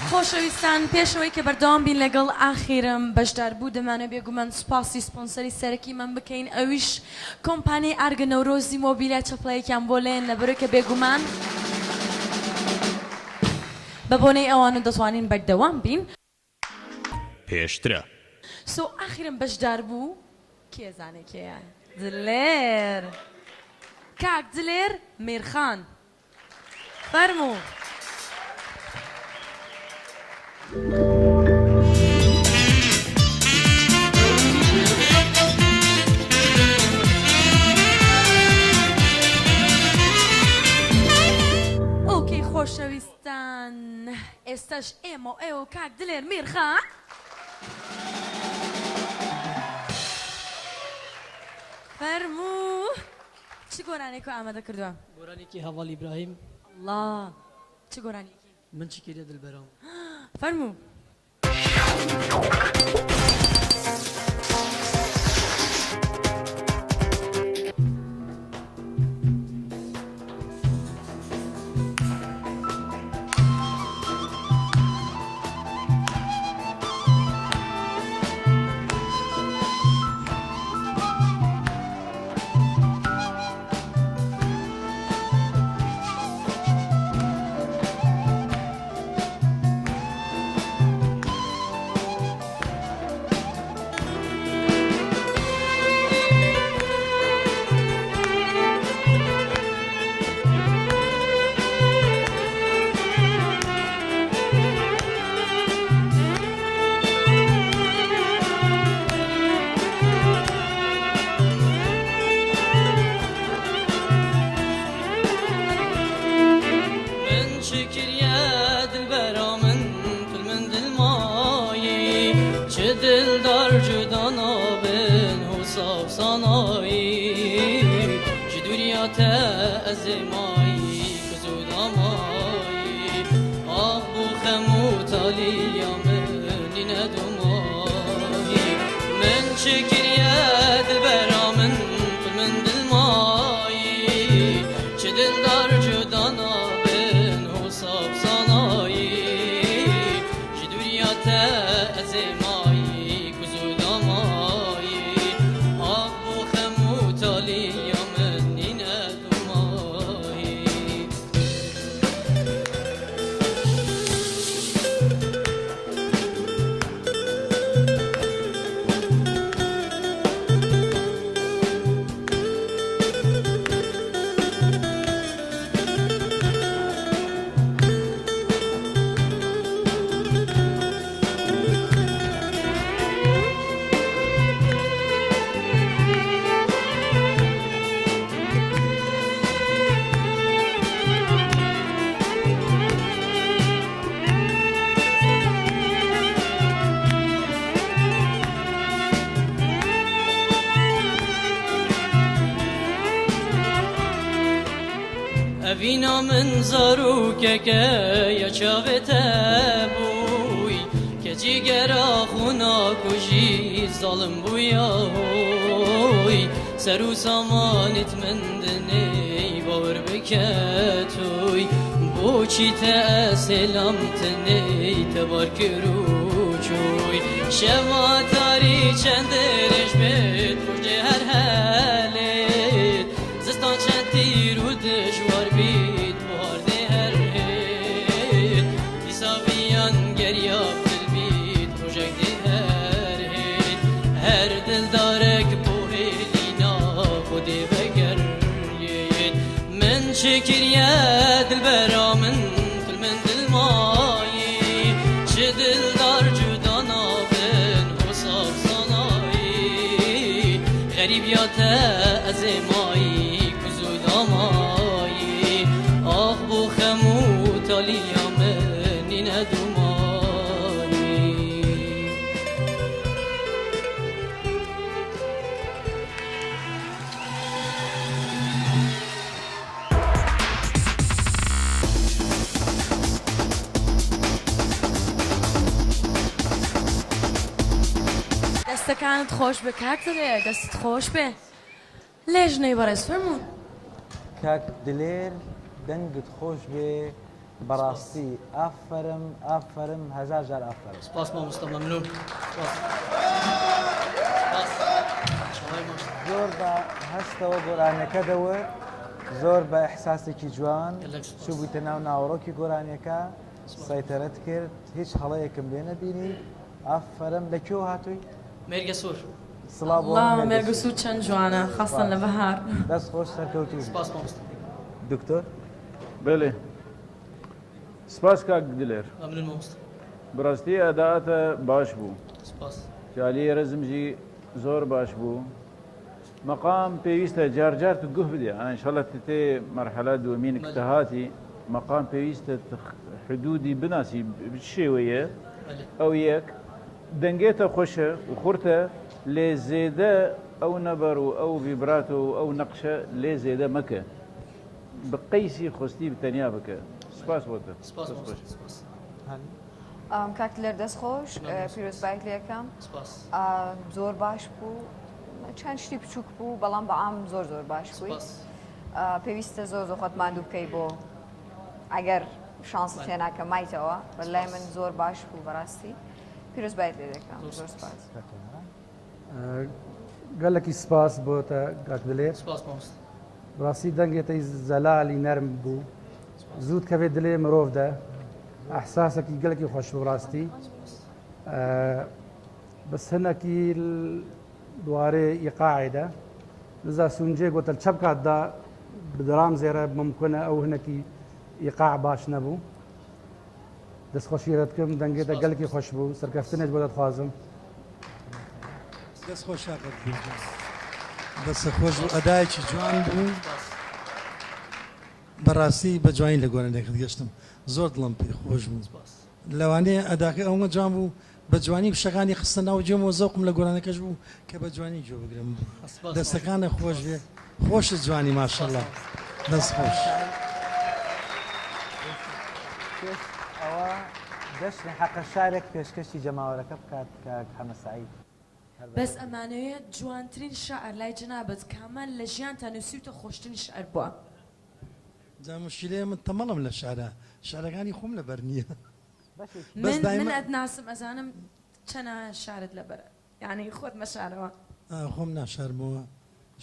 خۆشەویستان پێشەوەی کە بەردەوام بین لەگەڵ ئاخیرم بەشداربوو دەمانەوێت بێگومان سوپاسی سپۆنسەری سەرەکیمان بکەین ئەویش کۆمپانیای ئارگە نەورۆزی مۆبیلیا چەپڵەیەکیان بۆ لێن لەبەرەوەی کە بێگومان بە بۆنەی ئەوان و دەتوانین بەردەوام بین. پێشترە. سۆ ئاخیرم بەشداربوو کێ زانێ کێیە دلێر کاک دلێر میرخان فەرموو. ئۆکەی خۆشەویستان ئێستاش ئێمە و ئێوە و کاک دلێر میرخان. فەرموو چ گۆرانیەکو ئامادە کردوە؟ گۆرانیەکی هەڤاڵ ئیبراهیم. ئەڵا چ گۆرانیەکی؟ من چ کێرە دلبەرام. فەرموو. من چ کریە دلبەرا من تو من دل مایی چ دلدار جودا نابن هوسا و سانایی ji dûriya te ez ê mayî ku zûda mayî ax bû xem û taliya min nîne dûmayî min çi kiriye dilbera min tu min dil mayî çi dildar cuda nabin hûsa bi sanayî ji dûriya te ez ê mayî ku zûda mayî ax bû xem û taliya min nîne dûmayî. ئەڤینا من zarokeke ya çavê te bûy ke cîgera xwina kujî zalim bûya hoy ser û samanît min dinê bawer bike toy بۆچی te selam tenê te bar kir û çûy şeva tarî çend dirêj bêt rojê her helêt zistan çend tîr û dijwar bît buhar dê her hêt dîsa viyan geriya dil bît rojek dê her hêt her dildarek bo hêlîna Xwedê vegeriyêt min çi kiriye dilbera min tu min dil mayî çi dildar cuda nabin hûsa bi sanayî xerîb ya te ez ê mayî ku zûda mayî ax bû xem û taliya min nîne dûmayî. دەستەکانت خۆش بێ کاک دلێر، دەستت خۆش بێ. لێژنەی بەڕێز فەرموون. کاک دلێر دەنگت خۆش بێ بەڕاستی ئافەرم ئافەرم هەزار جار ئافەرم. سپاس مامۆستا مەمنون سپاس سپاس شەوای مامۆستا. زۆر بە هەستەوە گۆرانیەکە دەوت زۆر بە ئیحساسێکی جوان گەلەک سپاس. چووبوویتە ناو ناوەڕۆکی گۆرانیەکە سەیتەرەت کرد هیچ هەڵەیەکم لێ نەبینی ئافەرم لە کوێوە هاتووی؟ مێرگەسوور. سڵاو بۆ اللە مێرگەسوور. مێرگەسوور چەند جوانە خاستەن لە بەهار. دەست خۆش سەرکەوتوو بی. سپاس مامۆستا. دکتۆر. بەلێ سپاس کاک دلێر. مەمنون مامۆستا. بەراستی ئەدائتە باش بوو. سپاس. جالی رزم ژی زۆر باش بوو. مەقام پێویستە جار جار تو گوه بدێ ان شاء تتێ مەرحەلە دووەمین کە هاتی مەقام پێویستە حدودی بناسی بچ شێوەیە ئەو یەک دەنگێتە خۆشە و خورتە لێ زێدە ئەو نەبەر و ئەو ڤیبراتۆ و ئەو نەقشە لێ زێدە مەکە بە قەیسی خۆستی تەنیا بکە سپاس بۆ تە سپاس سپاس. کاک دلێر دەست خۆش پیرۆزبایت لێکەم زۆر باش بوو چەند شتی بچووک بوو بەڵام بەعام زۆر زۆر باش بووی پێویستە زۆر زۆر خۆت ماندوو بکەی بۆ ئەگەر شانست هێنا کە مایتەوە بەلای من زۆر باش بوو بەڕاستی پیرۆزبایت لێ دەکەم زۆر سپاس. گەلەکی سپاس بۆ تە کاک دلێر. سپاس مامۆستا. بەڕاستی دەنگێتەی زەلالی نەرم بوو زوو کەوێت دلێ مرۆڤ دە ئەحساسێکی گەلێکی خۆش بوو ڕاستی بەس هەنەکی دوارێ ئیقاعێدە لزا سونجێ گوتل چەپ کاتدا بدرام زێرە ممکنە ئەو هەنەکی ئیقاع باش نەبوو دەستخۆشی دەتکەم دەنگێتە گەلێکی خۆش بوو سەرکەفتنێک بۆ دەتخوازم. دەست خۆش کاکە دەست خۆش بوو ئەدایەکی جوان بوو بەڕاستی بە جوانی لە گۆرانیەکەت گەشتم زۆر دڵم پێ خۆش بوو لەوانەیە ئەداکە ئەومە جوان بوو بە جوانی وشەکانی خستە ناو گوێمەوە زەوقم لە گۆرانەکەش بوو کە بە جوانی گوێ بگرم دەستەکانە خۆش بێ خۆشت جوانی ماشەڵڵا دەست خۆش. پێش ئەوە دەشنێ حەقە شارێک پێشکەشی جەماوەرەکە بکات کاک حەمە سەعید. بەس ئەمانەوێت جوانترین شعر لای جەنابت کامە لە ژیانتا نوسیوتە خۆشترین شعر بوە. جا موشکیلەیە من تەمەڵم لە شعرە شعرەکانی خۆم لەبەر نییە بەس من من ئەتناسم ئەزانم چەنە شعرت لەبەرە یانی خۆت مەشارەوە. خۆم ناشارمەوە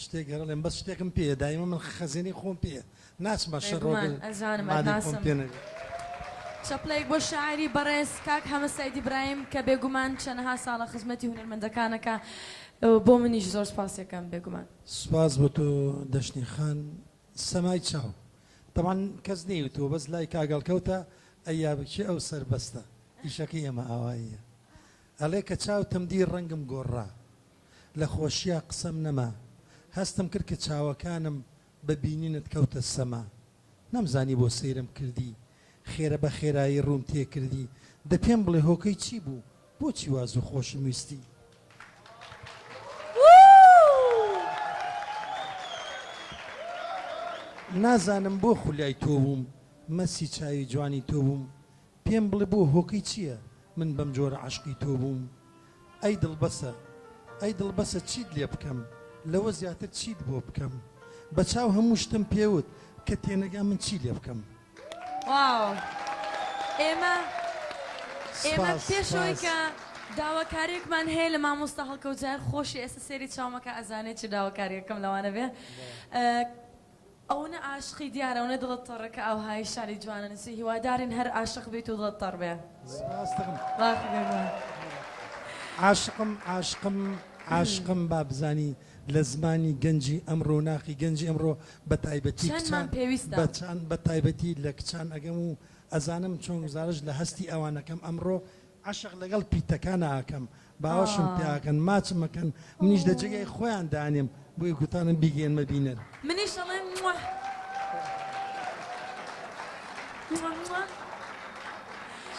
شتێک هەرڵێم بەس شتێکم پێیە دایمە من خەزێنەی خۆم پێیە ناچمە شەڕ بێگومان ئەزانم مالی خۆم ئەتناسم. پێ نەبێ. چەپڵەیەک بۆ شاعیری بەڕێز کاک حەمە سەعید ئیبراهیم کە بێگومان چەنەها ساڵە خزمەتی هونەرمەندەکان ئەکا بۆ منیش زۆر سوپاسی ئەکەم بێگومان. سوپاس بۆ تۆ دەشنی خان. سەمای چاو تەبعەن کەس نەیوتووە بەس لای کاک هەڵکەوتە ئەی یابکێ ئەو سەربەستە ئیشەکەی ئێمە ئاواییە ئەڵێ کە چاوتم دی ڕەنگم گۆڕا لە خۆشیا قسەم نەما هەستم کرد کە چاوەکانم بە بینینت کەوتە سەما نەمزانی بۆ سەیرم کردی خێرە بە خێرایی ڕووم تێکردی دە پێم بڵێ هۆکەی چی بوو بۆچی وا زوو خۆشم ویستی؟ نازانم بۆ خولیای تۆ بووم مەسی چاوی جوانی تۆ بووم پێم بڵێ بۆ هۆکەی چییە من بەم جۆرە عەشقی تۆ بووم ئەی دڵ بەسە ئەی دڵ بەسە چیت لێ بکەم لەوە زیاتر چیت بۆ بکەم بە چاو هەموو شتم پێ وت کە تێنەگا من چی لێ بکەم. واو ئێمە ئێمە سپاس پێش ئەوەی سپاس. کە داواکاریەکمان هەیە لە مامۆستا هەڵکەوت جار خۆشی ئێستا سەیری چاومەکە ئەزانێ چ داواکاریەکەم لەوانە بێ ئەونە عاشقی دیارە ئەونە دڵت تەڕە کە ئاوهایی شعری جوانە نووسی هیوادارین هەر عاشق بیت و دڵت تەڕ بێ سپاس دەکەم. باخ بێگومان. عاشقم عاشقم عاشقم با بزانی لە زمانی گەنجی ئەمڕۆ و ناخی گەنجی ئەمڕۆ بە تایبەتی چەندمان کچان پێویستە. بە چان بە تایبەتی لە کچان ئەگەم و ئەزانم چۆن گوزارشت لە هەستی ئەوان ئەکەم ئەمڕۆ عەشق لەگەڵ پیتەکانا ئەکەم باوەشم پیا ئەکەن ماچم ئەکەن منیش لە جێگای خۆیان دانێم بۆیە گوتانم بیگەیەنمە بینەر. منیش ئەڵێم مواه مواه مواه.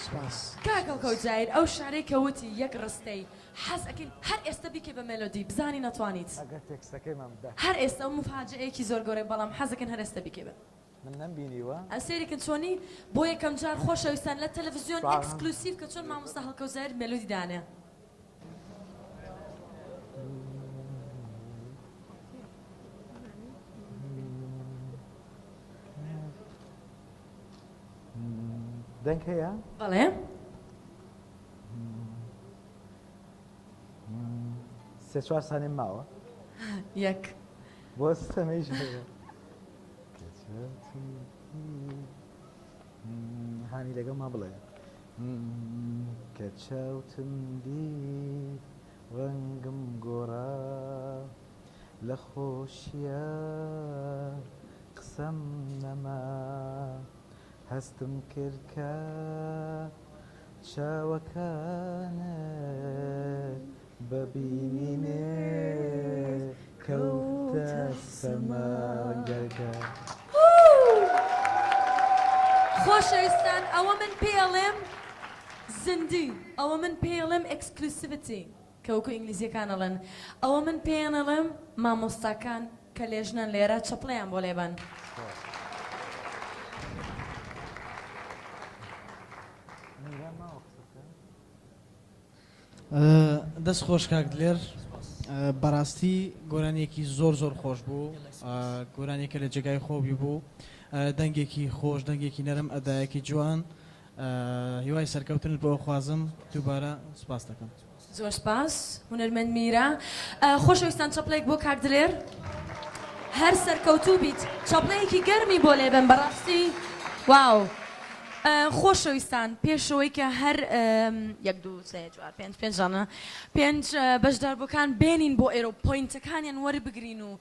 سوپاس. کاک هەڵکەوت زاهیر ئەو شعرەی کە وتی یەک ڕستەی حەز ئەکەین هەر ئێستا بیکەی بە مێلۆدی بزانی نەتوانیت. ئەگەر تێکستەکەیمان بدات. هەر ئێستا ئەو موفاجەئەیەکی زۆر گەورەیە بەڵام حەز ئەکەین هەر ئێستا بیکەی بە. من نەمبینیوە. سەیری کەن چۆنی بۆ یەکەم جار خۆشەویستان لە تەلەفزیۆن exclusive کە چۆن مامۆستا هەڵکەوت زاهیر مێلۆدی دانێ. دەنگ هەیە؟ بەڵێ. سێ چوار سانیم ماوە. یەک. بۆ ستەمیش هەیە. هانی لەگەڵما بڵێ. کە چاوتم دیت ڕەنگم گۆڕا لە خۆشییا قسەم نەما هەستم کرد کە چاوەکانت بە بینینت کەوتە سەما گەرگە. خۆشەویستان ئەوە من پێی ئەڵێم زیندی ئەوە من پێی ئەڵێم exclusivity کە وەکو ئینگلیزیەکان ئەڵێن ئەوە من پێیان ئەڵێم مامۆستاکان کە لێژنەن لێرە چەپڵەیان بۆ لێبەن. دەست خۆش کاک دلێر بەڕاستی گۆرانیەکی زۆر زۆر خۆش بوو گۆرانیەکە لە جێگای خۆبی بوو دەنگێکی خۆش دەنگێکی نەرم ئەدایەکی جوان هیوای سەرکەوتنت بۆ ئەخوازم دووبارە سوپاست دەکەم. زۆر سپاس هونەرمەند میرا. خۆشەویستان چەپڵەیەک بۆ کاک دلێر هەر سەرکەوتوو بیت چەپڵەیەکی گەرمی بۆ لێبەن بەڕاستی واو خۆشەویستان پێشەوەی کە هەر یەک دوو سێ چوار پێنج پێنج دانە پێنج بەشداربووەکان بێنین بۆ ئێرە و پۆینتەکانیان وەربگرین و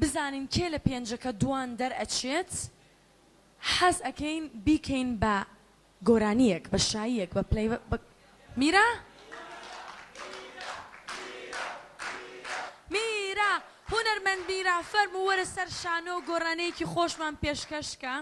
بزانین کێ لە پێنجەکە دوان دەرئەچێت حەز ئەکەین بیکەین بە گۆرانیەک بە شاییەک بە پلەی بە میرا میرا هونەرمەند میرا فەرموو وەرە سەر شانۆ گۆرانیەکی خۆشمان پێشکەش کە.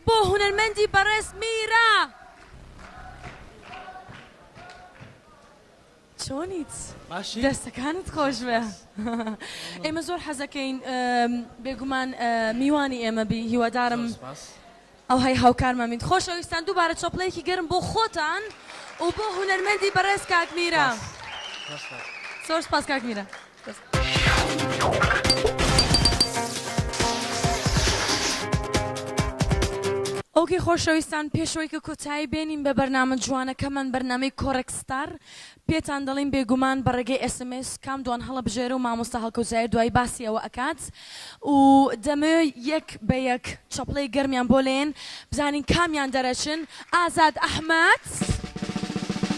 بۆ هونەرمەندی بەڕێز میرا. چۆنیت؟ باشی؟ دەستەکانت خۆش بێ. ئێمە زۆر حەزەکەین بێگومان میوانی ئێمە بی هیوادارم ئەوهای هاوکارمان بین. خۆشەویستان دووبارە چەپڵەیەکی گەرم بۆ خۆتان و بۆ هونەرمەندی بەڕێز کاک میرا. زۆر سپاس کاک میرا. ئۆکەی خۆشەویستان پێشەوەی کە کۆتایی بێنین بە بەرنامە جوانەکەمان بەرنامەی کۆڕێک ستار پێتان دەڵێین بێگومان بە ڕێگەی SMS کام دوان هەڵەبژێرە و مامۆستا هەڵکەوت زاهیر دوایی باسی ئەوە ئەکات و دەمەوێ یەک بە یەک چەپڵەی گەرمیان بۆ لێن بزانین کامیان دەرەچن ئازاد ئەحمەد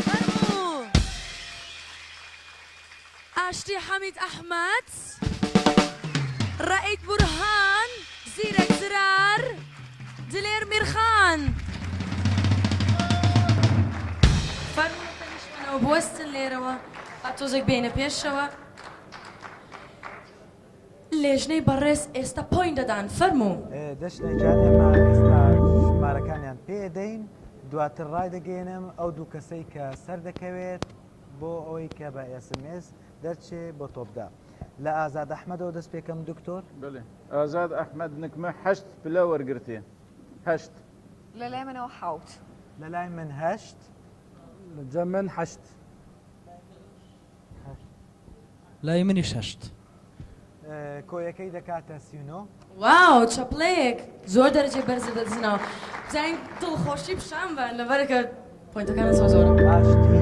فەرموو. ئاشتی حەمید ئەحمەد، ڕەئید بورهان، زیرەک زرار، دلێر میرخان. فەرموون لە تەنیشتمانەوە بوەستن لێرەوە با تۆزێک بێینە پێشەوە. لێژنەی بەڕێز ئێستا point دەدان فەرموو. دەشنێ گیان ئێمە ئێستا ژمارەکانیان پێ ئەدەین دواتر ڕایدەگەیەنم ئەو دوو کەسەی کە سەردەکەوێت بۆ ئەوەی کە بە SMS دەرچێ بۆ تۆپدا. لە ئازاد ئەحمەدەوە دەست پێکەم دکتۆر. بەلێ ئازاد ئەحمەد نکمە هەشت پلە وەرگرتێ هەشت. لە لای منەوە حەوت. لە لای من هەشت. لە جە من هەشت. لای منیش هەشت. کۆیەکەی دەکاتە 39. واو چەپڵەیەک زۆر دەرەجەی بەرزە دەدزنەوە بزانین دڵخۆشی پیشان بەن لەبەرکە point ەکانە زۆر زۆرە. ئاشتی.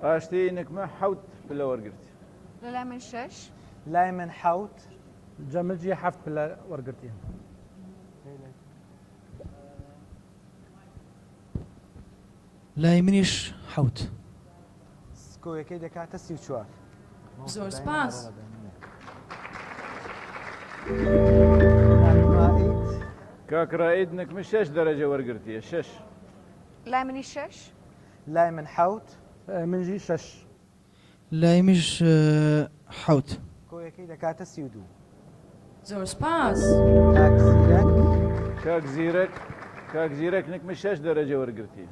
ئاشتی نکمە حەوت پلە وەرگرت. لەلای من شەش. لای من حەوت. جەمجی حەفت پلە وەرگرتی. لای منیش حەوت. سکۆیەکەی دەکاتە 34. زۆر سپاس. کاک ڕائید نکمە شەش دەرەجە وەرگرتیە شەش. لای منی شەش. لای من حەوت. منجی شەش. لای منیش حەوت. کۆیەکەی دەکاتە 32. زۆر سپاس. کاک زیرەک. کاک زیرەک کاک زیرەک نکمە شەش دەرەجە وەرگرتیە.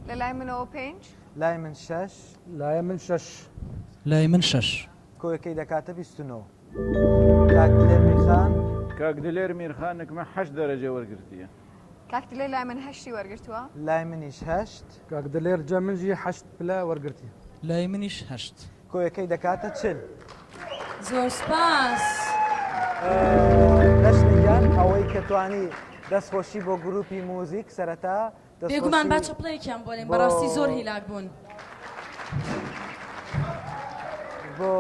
لە لای منەوە پێنج. لای من شەش. لای من شەش. لای من شەش. کۆیەکەی دەکاتە 29. کاک دلێر میرخان. کاک دلێر میرخان نکمە هەشت دەرەجە وەرگرتیە. کاک دلێر لای من هەشتی وەرگرتووە. لای منیش هەشت. کاک دلێر جە منجی هەشت پلە وەرگرتیە. لای منیش هەشت. کۆیەکەی دەکاتە 40. زۆر سپاس. دەشنە گیان ئەوەی کە توانی دەستخۆشی بۆ گروپی موزیک سەرەتا بێگومان با چەپڵەیەکیان بۆ لێن بەڕاستی زۆر هیلاک بوون. بۆ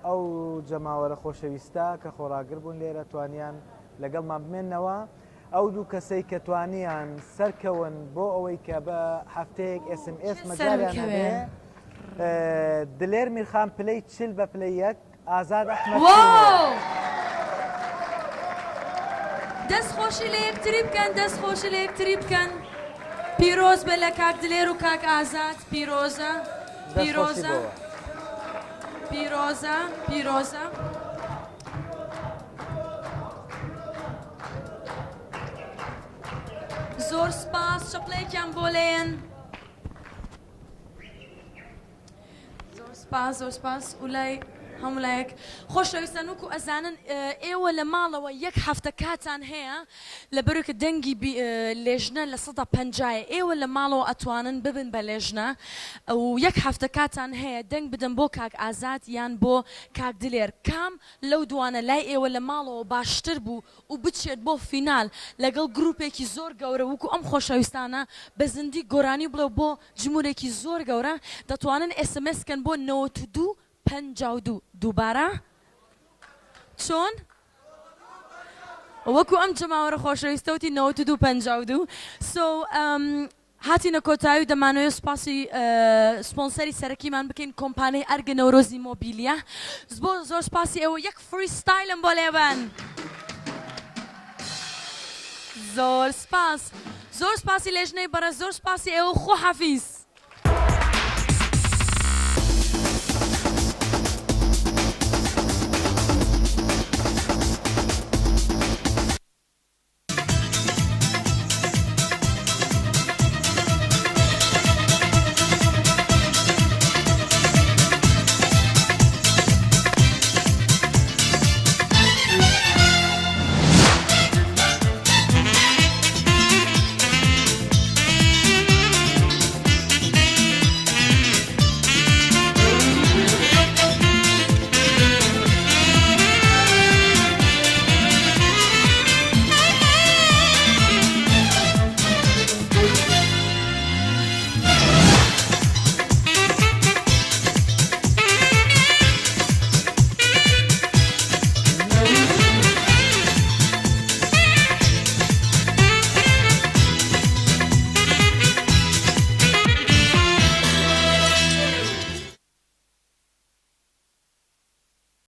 ئەو جەماوەرە خۆشەویستە کە خۆڕاگر بوون لێرە توانیان لەگەڵمان بمێنەوە ئەو دوو کەسەی کە توانیان سەرکەون بۆ ئەوەی کە بە هەفتەیەک SMS مەجالیان هەبێ دلێر میرخان پلەی چل بە پلەی یەک ئازاد ئەحمەد واو دەست خۆشی لە یەکتری بکەن دەست خۆشی لە یەکتری بکەن پیرۆز بێ لە کاک دلێر و کاک ئازاد پیرۆزە پیرۆزە پیرۆزە پیرۆزە. زۆر سپاس چەپڵەیەکیان بۆ لێن. زۆر سپاس زۆر سپاس و لای هەموو لایەک خۆشەویستان وەکو ئەزانن ئێوە لە ماڵەوە یەک هەفتە کاتان هەیە لەبەرەوەی کە دەنگی لێژنە 50%ە ئێوە لە ماڵەوە ئەتوانن ببن بە لێژنە و یەک هەفتە کاتان هەیە دەنگ بدەن بۆ کاک ئازاد یان بۆ کاک دلێر کام لەو دوانە لای ئێوە لە ماڵەوە باشتر بوو و بچێت بۆ فینال لەگەڵ گروپێکی زۆر گەورە وەکو ئەم خۆشەویستانە بە زیندی گۆرانی بڵێ و بۆ جمورێکی زۆر گەورە دەتوانن SMS کەن بۆ 92 52 دووبارە چۆن وەکو ئەم جەماوەرە خۆشەویستە وتی 92 52 so هاتینە کۆتایی و دەمانەوێت سوپاسی سپۆنسەری سەرەکیمان بکەین کۆمپانیای ئەرگە نەورۆزی مۆبیلیا بۆ زۆر سوپاسی ئێوە یەک freestyle م بۆ لێبەن زۆر سپاس زۆر سپاسی لێژنەی بەڕێز زۆر سپاسی ئێوە خواحافیز.